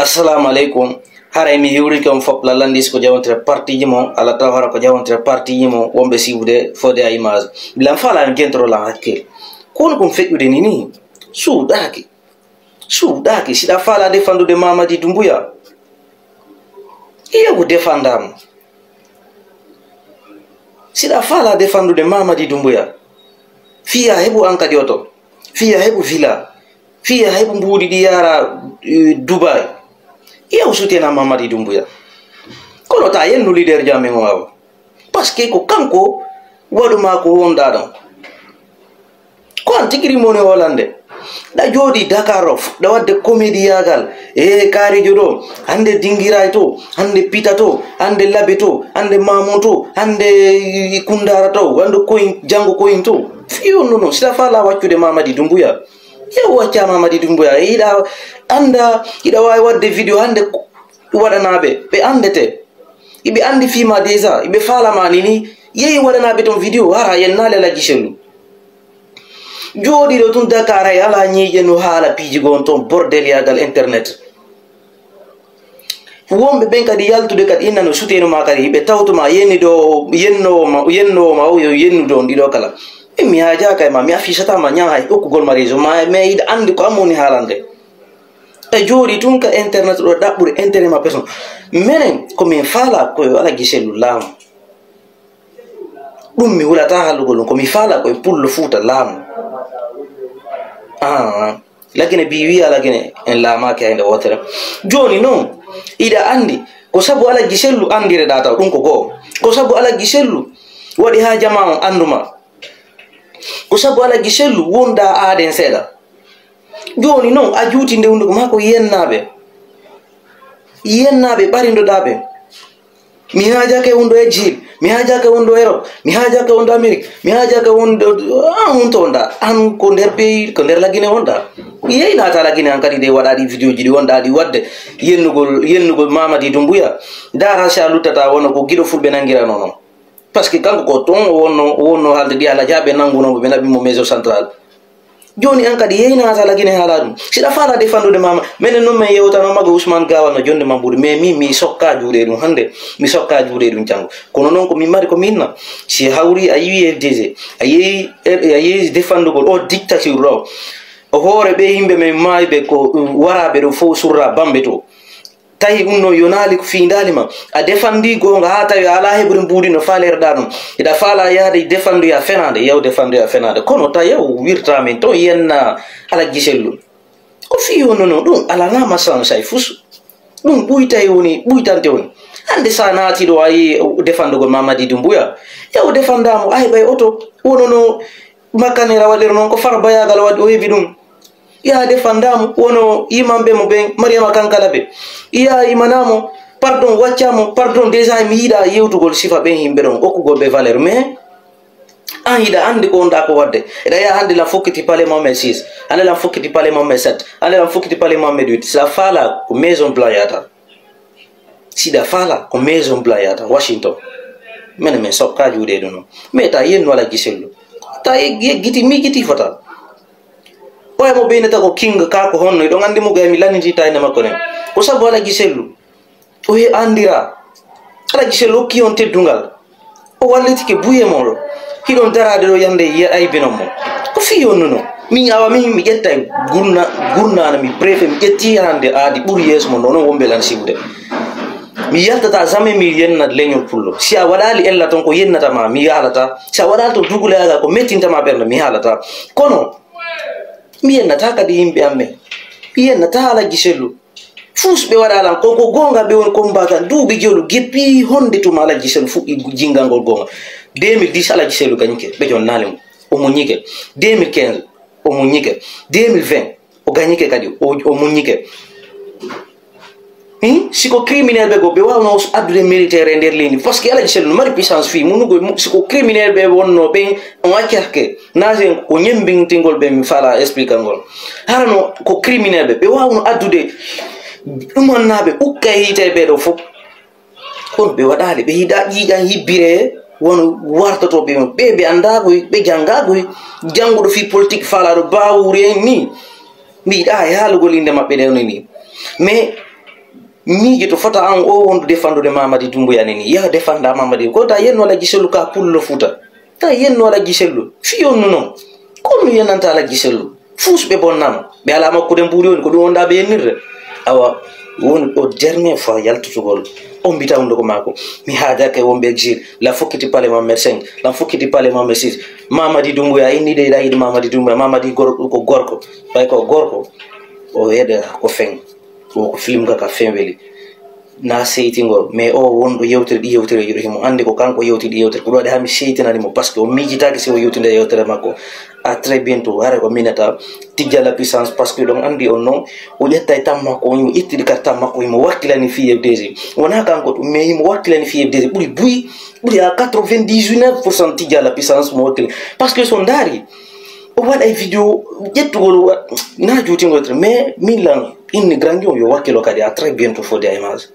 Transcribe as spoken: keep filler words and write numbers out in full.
Assalamu aleykum. Haray mi hiwrike on fof lallandis ko jawantire partiji mon, ala taw hara ko jawantire partiji mon wonɓe siwude fode a image. Bilan fala on jentoro lan hakkil. Kono kon feƴƴude ni ni, suuɗaaki. Suuɗaaki, siɗa fala defandude Mamadi Dumbuya. Iyo ko defandamo. Siɗa fala defandude Mamadi Dumbuya. Fiya heɓu an kadi oto. Fiya heɓu villa. Fiya heɓu mbuuɗi ɗi yara eh, Dubai. Iyo sutena Mamadi Dumbuya. Kono ta yennu leader jamin o awa. Parce que ko kanko waɗu ma ko wonda ɗon. Ko an tigi rimoni holande. Ɗa jooɗi Dakar of, ɗa wadde comédiyagal. E kaarijo ɗo, hande dingiray to, hande pita to, hande labe to, hande mamon to, hande kundara to, hande koyin, jango koyin to. Fiyo nono, sila fala waccude Mamadi Dumbuya. Yaw wacca Mamadi Dumbuya. Iɗa anda, iɗa wawi wadde vidéo hande waɗanaɓe, ɓe andete. Iɓe andi fima déjà, iɓe falama nini. Yehi waɗanaɓe ton vidéo, hara yennale Alhaji Sellu. Jooɗiɗo tun Dakar hay ala ñiiƴe no haala piiji goo on ton bordel yaagal internet. Wonɓe ɓen kadi yaltude kadi inna no suteno ma kadi ɓe tawtuma yenni ɗo yennowo ma yennowo ma o yo yennude on ɗiɗo kala. Min mi haajaka e ma mi afisata ma ñan hay okkugol ma réseau ma mais iɗa andi ko am woni haalande. E jooɗi tun ka internet ɗo ɗaɓɓude intérêt ma personne. Menen ko min faala ko yo Alhaji Sellu laamu. Ɗum mi hulata haalugol ɗum ko mi faala koye pullo fuuta laamu. Ah, lagine bi wiya lagine en laamaaki hay nde wootere. Jooni noon iɗa anndi ko sabu Alhaji Sellu anndireɗaa taw ɗum ko goo. Ko sabu Alhaji Sellu waɗi haa jamaa on annduma. Ko sabu Alhaji Sellu wonɗaa aaden seeɗa. Jooni noon a juuti nde hunduko maa ko yennaaɓe. Yennaaɓe ɓarindoɗaa ɓe. Mi haajake wonɗo Exil, mi haajake wonɗo Europe, mi haajake wonɗo Amérique, mi haajake wonɗo an hunto wonɗa. An ko nder pays, ko nder lagine wonɗa. Yeynata lagine an kadi de waɗaɗi vidéo ji ɗi wonɗa ɗi wadde yennugol yennugol Mamadi Dumbuya. Dara si a luttata wono ko giɗo fulɓe nangirano non. Parce que kanko ko toon o wonno o wonno haalde ɗi haala jaaɓe nanngunoomo ɓe naɓi mo maison centrale. Jooni an kadi yeynata lagine haala ɗum siɗa faala defandude mama menen noon min yewtanoma ko Ousmane Gawal no jonde mambude mais min mi sokka juuɗe ɗum hannde mi sokka juuɗe ɗum janngo kono noon ko min mari ko minna si hawri a yiwi F D G a yeyi a yeyi defandugol o dictature ɗo o hoore ɓe yimɓe men maayɓe ko waraɓe ɗo fof surra bamɓe to tawi ɗum noon yonaali ko fiindaali ma a defandi goonga haa tawi a alaa heɓude mbuuɗi no faalereɗaa ɗum hiɗa faala yahde defandoya fenaande yaw defandoya fenaande kono ta yaw wirta min toon yenna Alhaji Sellu ko fii honno noon ɗum alanaa masalam say fus ɗum ɓuytay woni ɓuytante woni hannde so a naati ɗo a yi defandugol Mamadi Dumbuya yaw defandaamo a heɓay oto wono no makkanera waɗir noon ko fara bayagal waɗi o heɓi ɗum Yaha defandamo wono yimanɓe mo ɓen Mariama Kankala ɓe. Iya yimanamo pardon waccamo pardon déjà mi yiɗa yewtugol sifa ɓen yimɓe ɗon okkugol ɓe valeur mais an hiɗa andi ko wonɗa ko wadde eɗa yaha hande lan fokkiti palais mohammed six hande lan fokkiti palais mohammed sept hande lan fokkiti palais mohammed huit sa fala ko maison blanc yata siɗa fala ko maison blanc yata washington mene min sokka juuɗe ɗum non mais ta yennu ala gisellu ta yeggiti miijiti fota Oya mo ɓeynata ko king ka ko honno eɗon anndi mo gay mi lannititta inde makko nen ko sabu alaji sellu o he anndira alaji sellu okki on teddungal o wallitike buye moɗo hiɗon darade ɗo yande aybinonmo ko fii honnuno min awa min mi ƴetta gurnana mi préfet mi ƴetti hande aadi ɓuri yeeso mon ɗo non wonɓe lan siwde mi yaltata jamais mi yenna leñol pullo si a waɗali ella ton ko yennata ma mi yalata si a waɗali ton dugulayagal ko mettinta ma ɓernde mi haalata kono mi yennata kadi yimɓe am ɓen mi yennata alajji sellu fus ɓe waɗa lan koko gonga ɓe woni kombatan duuɓi jolu geppi honde tuma alajji sellu fuɗɗi jingal ngol gonga deux mille dix alajji sellu gañike ɓe jonnali mo o muñike deux mille quinze o muñike deux mille vingt o gañike kadi o muñike Hmm? Siko criminel ɓe goo ɓe wawno addude militaire e nder leydi parce que alaji sellu no mari puissance fii munugo siko criminel ɓe wonno ɓen on acci hakke nasen ko ñembintingol ɓe mi fala expliquangol harano ko criminel ɓe ɓe wawno addude ɗumannaɓe ukka e yiite ɓe ɗo fof kono ɓe waɗali ɓe yiɗa ƴiiƴan yibbire wono wartotoɓe ɓe ɓe andagoy ɓe jangagoy janguɗo fii politique falaɗo bawuri en ni mbiɗa e haalugol innde maɓɓe ɗe no ni mais Miijo to fota an o wondu defandude Mamadi Dumbuya nini, yaha defanda Mamadi. Ko ta yenno Alhaji Sellu ka pullo Fuuta. Ta yenno Alhaji Sellu. Fiyon nu non. Ko nu yenanta Alhaji Sellu. Fuus ɓe bonnama. Ɓe ala makkude mbuuri woni ko ɗum wonda ɓe yennirde. Awa, woni o dernier fois yaltutugol. On mbita hunde ko mako. Mi haajake wonɓe exil. La fokkiti pale Mamadi cinq. La fokkiti pale Mamadi six. Mamadi Dumbuya inni de ɗa yiɗi Mamadi Dumbuya. Mamadi gor-, ko gorko. Ɓay ko gorko. O weɗa ko feng. O ko film kaka feng weli. Na seytingol, mais o wonɗo yewtere ɗi yewtere yiɗo himo andi ko kanko yewti ɗi yewtere. Ko ɗum waɗi hami seytinani mo, parce que o miijitaki si o yewtinde e yewtere makko. À très bientôt. Hare ko minata Tijja la puissance, parce que ɗon andi on non, o ƴettay tam makko, o himo ƴettidi kar tam makko, himo wakkilani F I F D G. Wona kanko ɗum, mais himo wakkilani F I F D G ɓuri buy, ɓuri à quatre-vingt-dix-neuf pour cent. Tijja la puissance mo wakkili. Parce que so ndaari, o waɗay vidéo ƴettugol wa-, na juutingol tre, mais min lan inni Grand Guillaume yo wakkilo kadi. À très bientôt, Fodé à Image.